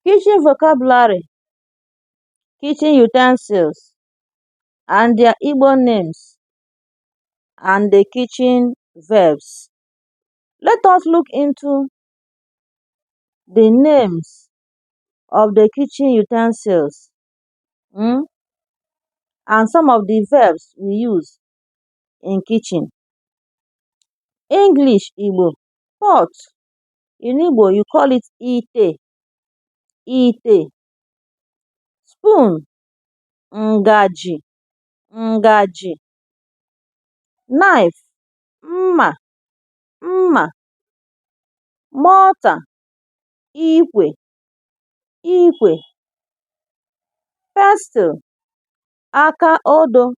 Kitchen vocabulary, kitchen utensils and their Igbo names and the kitchen verbs. Let us look into the names of the kitchen utensils and some of the verbs we use in kitchen. English, Igbo: pot. In Igbo, you call it ite, ite. Spoon, ngaji, ngaji. Knife, mma, mma. Mortar, ikwe, ikwe. Pestle, aka odo,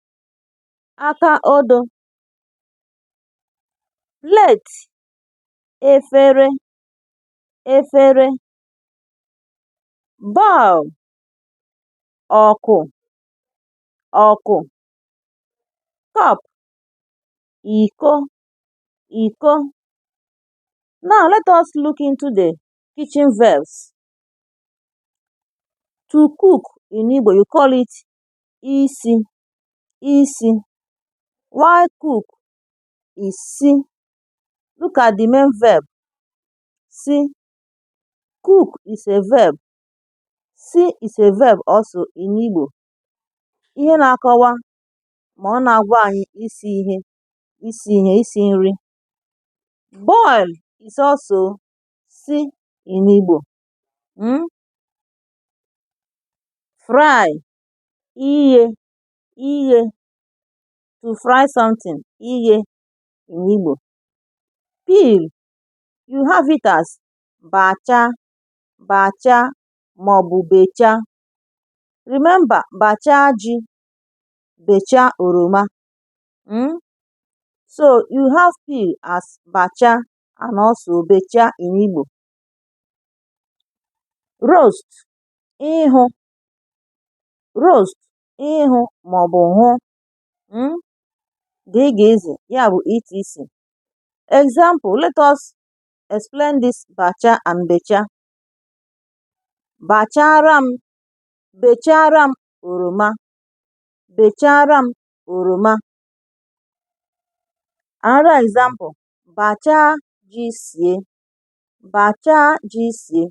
aka odo. Plate, efere, efere. Bowl, ọkụ, ọkụ. Cup, iko, iko. Now let us look into the kitchen verbs. To cook in Igbo, you call it isi, isi. While cook is si. Look at the main verb, si. Cook is a verb. Si is a verb also in Igbo. Ihe na-akọwa ma ọ na-agwa anyị isi ihe, isi ihe, isi nri. Boil is also si in Igbo. Fry, ighe, ighe. To fry something, ighe in Igbo. Peel, you have it as bacha, bacha maọbụ becha. Remember, bachaa ji, bechaa oroma. So you have peel as bacha and also becha in Igbo. Roast, ịhụ, roast, ịhụ maọbụ hụ. Dgz, ya bụ etc. Example, let us explain this bacha and becha. Bachara m, bechara m oroma, bechara m oroma. Another example, bachaa ji sie, bachaa ji sie.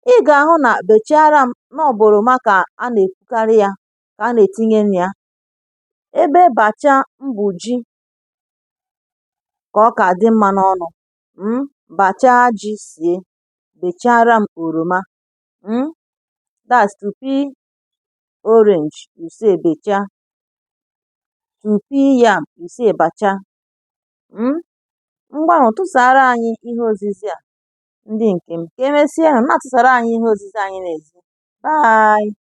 Ị ga-ahụ na bechara m na ọ bụ oroma ka a na-ekwukarị ya, ka a na-etinye na ya. Ebe bacha mbụ ji ka ọ ka dị mma n'ọnụ. Bachaa ji sie, bechara m oroma. That's to peel orange, you say becha. To peel yam, you say bacha. Ngwanụ, tụsara anyị ihe ozizi a, ndị nke m. Ka emesịa, na-atụsara anyị ihe ozizi anyị na-ezi. Bye.